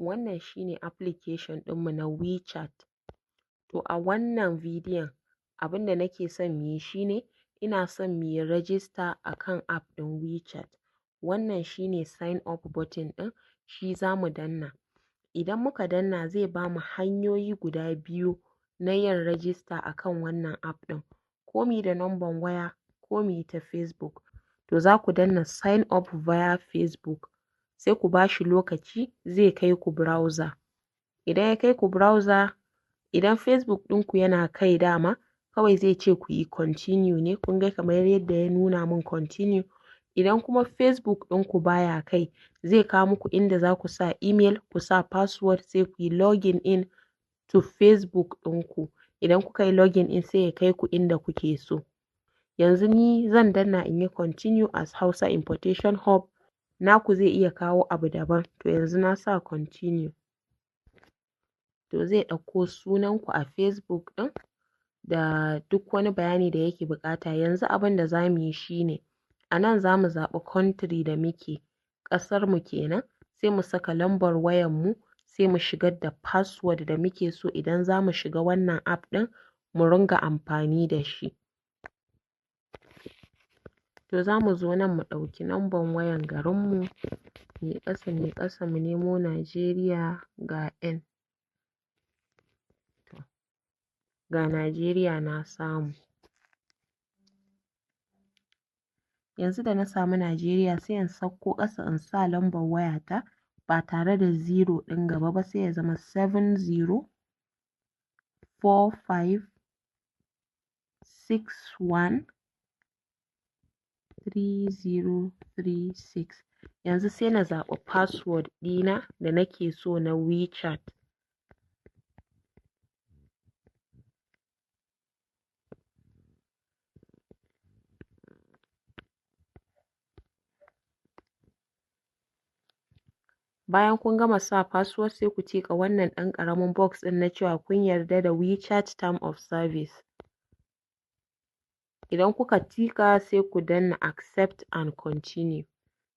Wannan shine application ɗinmu na WeChat. To a wannan bidiyon, abin da nake son mu yi shine ina son mu yi register akan app ɗin WeChat. Wannan shine sign up button ɗin, shi za mu danna. Idan muka danna, zai bamu hanyoyi guda biyu na yin register akan wannan app ɗin. Ko mu yi da number waya, ko mu yi ta Facebook. To za ku danna "sign up via Facebook", sai ku ba shi lokaci, zai kai ku browser. Idan ya kai ku browser, idan Facebook ɗinku yana kai dama, kawai zai ce ku yi continue ne. Kun ga kamar yadda ya nuna min continue. Idan kuma Facebook ɗinku baya kai, zai kawo muku inda za ku sa email, ku sa password, sai ku yi login in to Facebook ɗinku. Idan kuka yi login in, sai ya kai ku inda kuke so. Yanzu ni zan danna in yi continue as Hausa Importation Hub. Naku zai iya kawo abu daban. To yanzu na sa continue. To zai ɗauko sunanku a Facebook ɗin da duk wani bayani da yake buƙata. Yanzu abin da za mu yi shine, a nan za mu zaɓi country da muke, ƙasarmu kenan, sai mu saka lambar wayanmu, sai mu shigar da password da muke so idan za mu shiga wannan app ɗin mu ringa amfani da shi. To za mu zo nan mu ɗauki lambar wayan garinmu, mu yi ƙasa, mu yi ƙasa, mu nemo Najeriya, ga N. To, ga Najeriya na samu. Yanzu da na samu Najeriya, sai in sauko ƙasa in sa lambar wayata ba tare da zero ɗin gaba ba, sai ya zama 7045613036. Yanzu sai na zaɓi password ɗina da nake so na WeChat. Bayan kun gama sa password, sai ku cika wannan ɗan ƙaramin box ɗin na cewa kun yarda da WeChat term of service. Idan kuka tika, sai ku danna "accept and continue".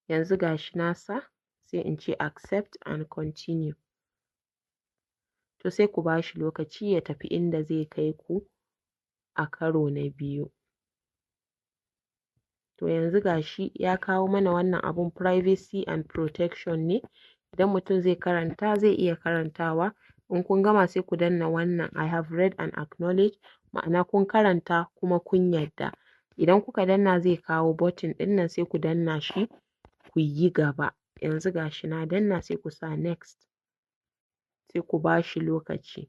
Yanzu ga shi na sa, sai in ce "accept and continue". To sai ku ba shi lokaci ya tafi inda zai kai ku a karo na biyu. To yanzu ga shi ya kawo mana wannan abun, privacy and protection ne. Idan mutum zai karanta, zai iya karantawa. In kun gama, sai ku danna wannan "I have read and acknowledge", ma'ana kun karanta kuma kun yarda. Idan kuka danna, zai kawo button ɗin nan, sai ku danna shi ku yi gaba. Yanzu ga shi na danna, sai ku sa "next", sai ku ba shi lokaci.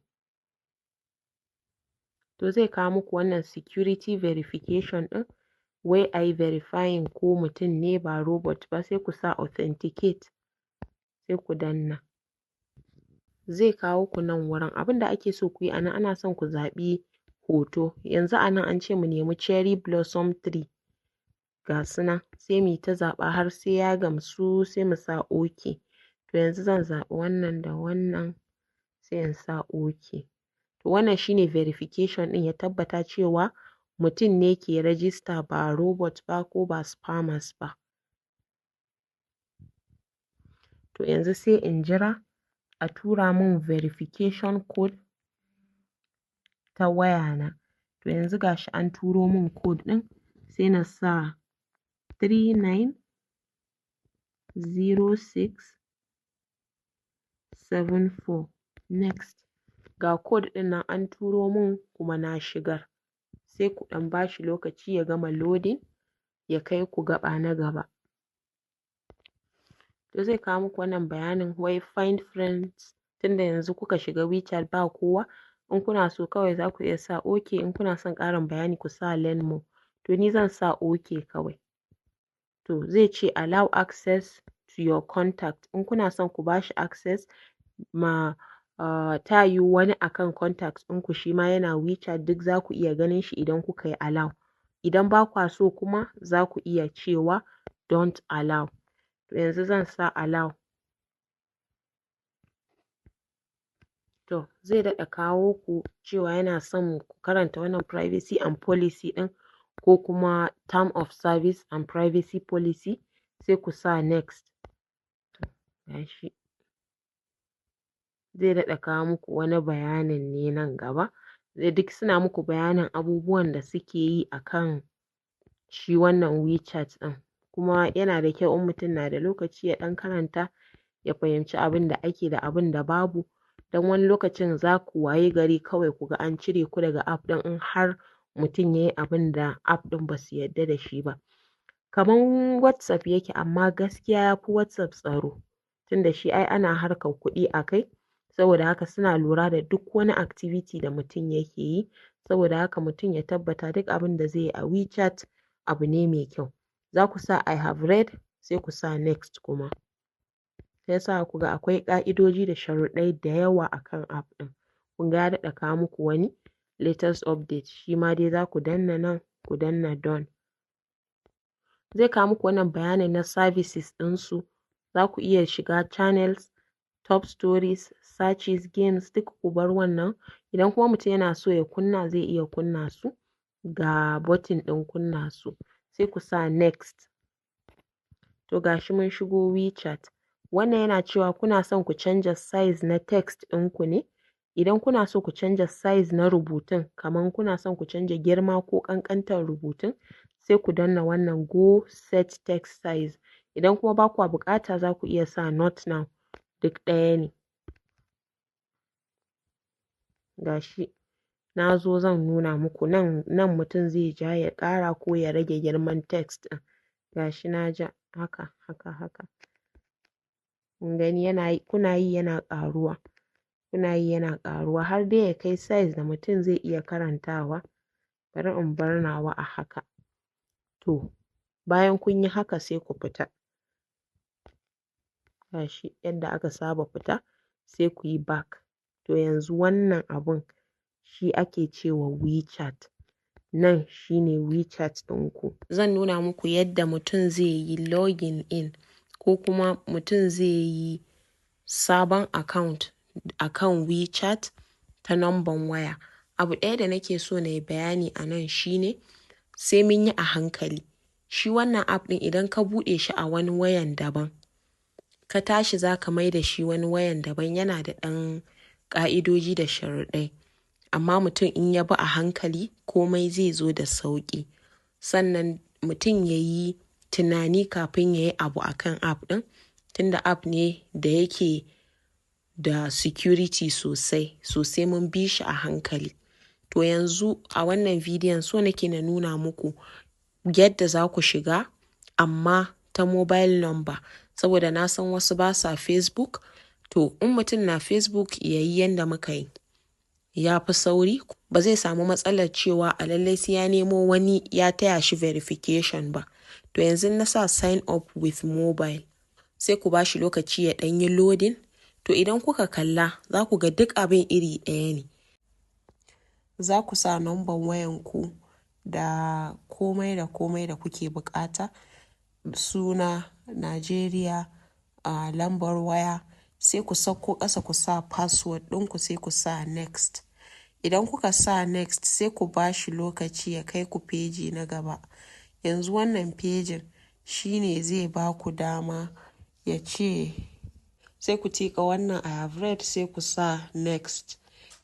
To zai kawo muku wannan security verification ɗin, wai a yi verifying ko mutum ne ba robot ba, sai ku sa "authenticate", sai ku danna. Zai kawo ku nan wurin. Abin da ake so ku yi a nan, ana son ku zaɓi hoto. Yanzu a nan an ce mu nemi cherry blossom tree. Ga su nan, sai mu yi ta zaɓa har sai ya gamsu, sai mu sa OK. To yanzu zan zaɓi wannan da wannan, sai in sa OK. To wannan shine verification ɗin, ya tabbata cewa mutum ne ke register, ba robot ba ko ba spammers ba. To yanzu sai in jira a tura mun verification code ta wayana. To yanzu ga shi an turo mun code ɗin, sai na sa 390674, next. Ga code ɗin nan an turo mun kuma na shigar. Sai ku ɗan ba shi lokaci ya gama loading, ya kai ku gaɓa na gaba. To zai kawo muku wannan bayanin, wai "find friends", tunda yanzu kuka shiga WeChat ba kowa. In kuna so, kawai za ku iya sa OK. In kuna son ƙarin bayani, ku sa "learn more". To ni zan sa OK kawai. To zai ce "allow access to your contact". In kuna son ku ba shi access ma, ta yiwu wani akan contacts ɗinku shi ma yana WeChat, duk za ku iya ganin shi idan kuka yi allow. Idan ba kwa so kuma, za ku iya cewa "don't allow". To yanzu zan sa allow. To zai daɗa kawo ku cewa yana son ku karanta wannan privacy and policy ɗin, ko kuma term of service and privacy policy, sai ku sa next. To gashi. Zai daɗa kawo muku wani bayanin ne nan gaba. Duk suna muku bayanin abubuwan da suke yi a kan shi wannan WeChat ɗin. Kuma yana da kyau in mutum na da lokaci ya ɗan karanta ya fahimci abin da ake da abin da babu. Don wani lokacin za ku wayi gari kawai ku ga an cire ku daga app ɗin in har mutum ya yi abin da app ɗin ba su yarda da shi ba. Kaman WhatsApp yake, amma gaskiya ya fi WhatsApp tsaro, tunda shi ai ana harkar kuɗi a kai. Saboda haka suna lura da duk wani activity da mutum yake yi. Saboda haka mutum ya tabbata duk abin da zai yi a WeChat abu ne mai kyau. Za ku sa "I have read", sai ku sa "next" kuma. Sai sa ku ga akwai ƙa'idoji da sharuɗai da yawa a kan app ɗin. Kun ga ya daɗa kawo muku wani latest update, shi ma dai za ku danna nan, ku danna "done". Zai kawo muku wannan bayanin na services ɗinsu. Za ku iya shiga channels, top stories, searches, games, duk ku bar wannan. Idan kuma mutum yana so ya kunna, zai iya kunna su. Ga button ɗin kunna su. Sai ku sa "next". To, gashi mun shigo WeChat. Wannan yana cewa kuna son ku canja size na text ɗinku ne. Idan kuna so ku canja size na rubutun, kaman kuna son ku canja girma ko ƙanƙantar rubutun, sai ku danna wannan "go set text size". Idan kuma ba kwa buƙata, za ku iya sa "not now", duk ɗaya ne. Gashi na zo zan nuna muku nan, nan mutum zai ja ya ƙara ko ya rage girman text ɗin. Gashi na ja haka, haka, haka. Kun gani, yana kuna yi yana ƙaruwa, kuna yi yana ƙaruwa, har dai ya kai size da mutum zai iya karantawa. Bari in bar nawa a haka. To, bayan kun yi haka, sai ku fita. Gashi yadda aka saba fita, sai ku yi back. To, yanzu wannan abun shi ake cewa WeChat. Nan shine WeChat ɗinku. Zan nuna muku yadda mutum zai yi login in ko kuma mutum zai yi sabon account akan WeChat ta namban waya. Abu ɗaya da nake so na yi bayani a nan shine sai mun yi a hankali. Shi wannan app ɗin, idan ka buɗe shi a wani wayan daban, ka tashi za ka mai da shi wani wayan daban, yana da ɗan ƙa'idoji da sharuɗai. Amma mutum in ya bi a hankali, komai zai zo da sauƙi. Sannan mutum ya yi tunani kafin ya yi abu akan app ɗin, tunda app ne da yake da security sosai, so sai mun bi shi a hankali. To, yanzu a wannan bidiyon so nake na nuna muku yadda za ku shiga amma ta mobile number, saboda na san wasu ba sa Facebook. To, in mutum na Facebook, ya yi yanda muka yi, ya fi sauri, ba zai samu matsalar cewa a lallai sai ya nemo wani ya taya shi verification ba. To, yanzu na sa "sign up with mobile", sai ku ba shi lokaci ya ɗan yi loading. To, idan kuka kalla, za ku ga duk abin iri ɗaya ne. Za ku sa number wayanku da komai da komai da kuke buƙata, suna, Najeriya, lambar waya, sai ku sauko ƙasa ku sa password ɗinku, sai ku sa "next". Idan kuka sa "next", sai ku ba shi lokaci ya kai ku feji na gaba. Yanzu wannan fejin shine zai ba ku dama ya ce sai ku tick wannan "I have read", sai ku sa "next".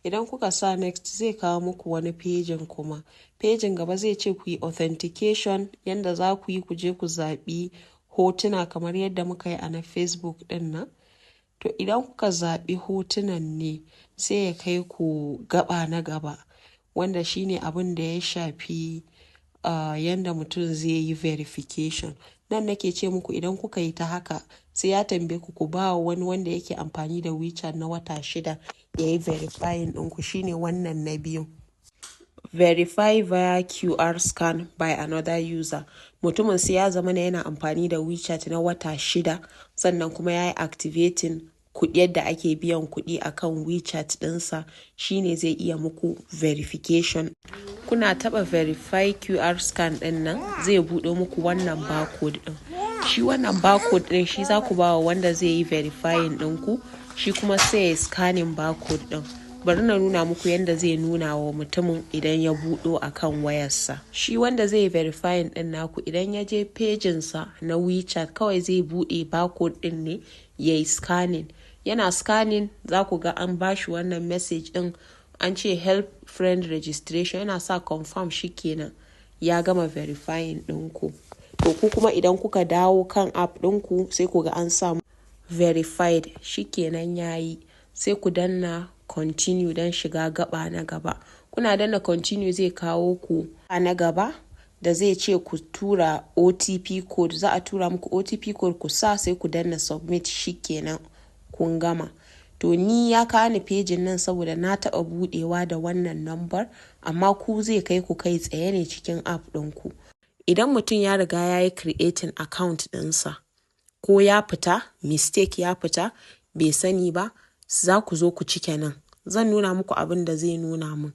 Idan kuka sa "next", zai kawo muku wani fejin kuma. Fejin gaba zai ce ku yi authentication, yanda za ku yi ku je ku zaɓi hotuna kamar yadda muka yi a na Facebook ɗin nan. To, idan kuka zaɓi hotunan ne, sai ya kai ku gaba na gaba, wanda shine abin da ya shafi yanda mutum zai yi verification. Nan nake ce muku, idan kuka yi ta haka, sai ya tambaye ku ku ba wa wani wanda yake amfani da WeChat na wata 6 ya yi verifying ɗinku, shine wannan na biyun. Verify via QR scan by another user. Mutumin sai ya zama yana amfani da WeChat na wata 6, sannan kuma ya yi activating kuɗi yadda ake biyan kuɗi akan WeChat ɗinsa, shine zai iya muku verification. Kuna taɓa verify QR scan ɗin nan, zai buɗe muku wannan barcode ɗin. Shi wannan barcode ɗin, shi za ku ba wa wanda zai yi verifying ɗinku, shi kuma sai ya scanning barcode ɗin. Bari na nuna muku yadda zai nuna wa mutumin idan ya buɗo a kan wayarsa. Shi wanda zai verifying ɗin naku, idan ya je pejinsa na WeChat, kawai zai buɗe barcode ɗin ne ya yi scanning. Yana scanning, za ku ga an bashi wannan message ɗin, an ce "Help friend registration". Yana sa confirm, shikenan, ya gama verifying ɗinku. To, ku kuma idan kuka dawo kan app ɗinku, sai ku ga an sa verified, shikenan yayi. Sai ku danna continue don shiga gaba na gaba. Kuna danna continue, zai kawo ku na gaba da zai ce ku tura OTP code. Za a tura muku OTP code, ku sa, sai ku danna submit, shikenan kun gama. To, ni ya kawo ni pejin nan saboda na taɓa buɗewa da wannan number, amma ku zai kai ku kai tsaye ne cikin app ɗinku. Idan mutum ya riga ya yi creating account ɗinsa, ko ya fita mistake, ya fita bai sani ba, za ku zo ku cike nan. Zan nuna muku abin da zai nuna mun.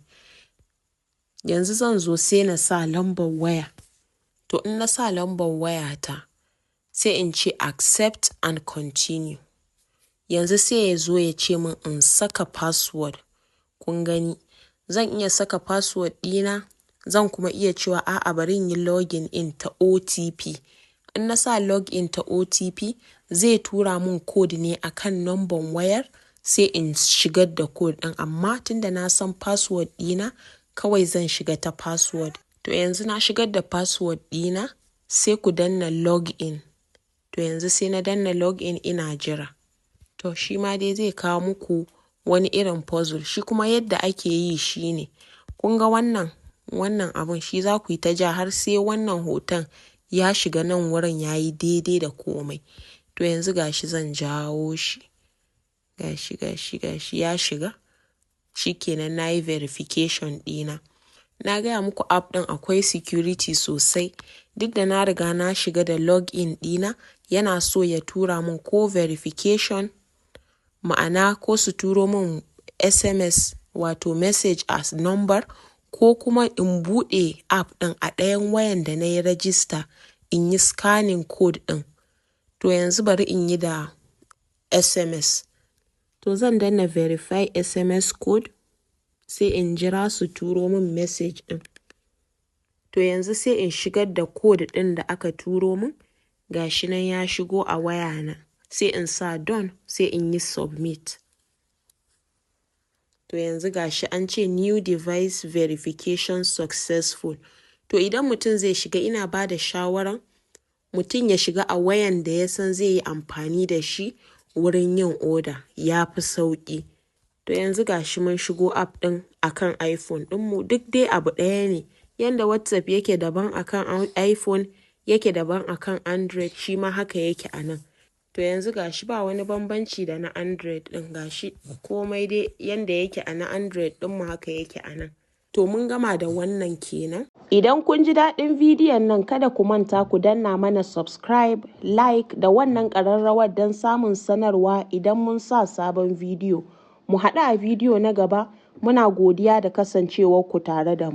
Yanzu zan zo sai na sa lambar waya. To, in na sa lambar wayata, sai in ce accept and continue. Yanzu sai ya zo ya ce min in saka password. Kun gani, zan iya saka password ɗina, zan kuma iya cewa a'a, bari in yi login in ta OTP. In na sa login ta OTP, zai tura mun code ne akan number wayar, sai in shigar da code ɗin. Amma tunda na san password ɗina, kawai zan shiga ta password. To, yanzu na shigar da password ɗina, sai ku danna login. To, yanzu sai na danna login, ina jira. To, shi ma dai zai kawo muku wani irin puzzle. Shi kuma yadda ake yi shine, kun ga wannan abun, shi za ku yi ta ja har sai wannan hoton ya shiga nan wurin, ya yi daidai da komai. To, yanzu gashi zan jawo shi. Gashi, gashi, gashi ya shiga. Shikenan, na yi verification ɗina. Na gaya muku app ɗin akwai security sosai. Duk da na riga na shiga da login ɗina, yana so ya tura mun ko verification, ma'ana ko su turo mun SMS, wato message as number, ko kuma in buɗe app ɗin a ɗayan wayan da na yi register, in yi scanning code ɗin. To, yanzu bari in yi da SMS. To, zan danna verify SMS code, sai in jira su turo min message ɗin. To, yanzu sai in shigar da code ɗin da aka turo min. Gashi nan ya shigo a wayana. Sai in sa done, sai in yi submit. To, yanzu gashi an ce "New device verification successful". To, idan mutum zai shiga, ina ba da shawaran mutum ya shiga a wayan da ya san zai yi amfani da shi wurin yin order, ya fi sauƙi. To, yanzu gashi mun shigo app ɗin akan iPhone ɗinmu, duk dai abu ɗaya ne. Yanda WhatsApp yake daban akan iPhone, yake daban akan Android, shi ma haka yake a nan. To, yanzu gashi ba wani bambanci da na Android ɗin, gashi komai dai yanda yake a na Android ɗinmu haka yake a nan. To, mun gama da wannan kenan. Idan kun ji daɗin bidiyon nan, kada ku manta ku danna mana subscribe, like da wannan ƙararrawar don samun sanarwa idan mun sa sabon bidiyo. Mu haɗu a bidiyo na gaba. Muna godiya da kasancewarku tare da mu.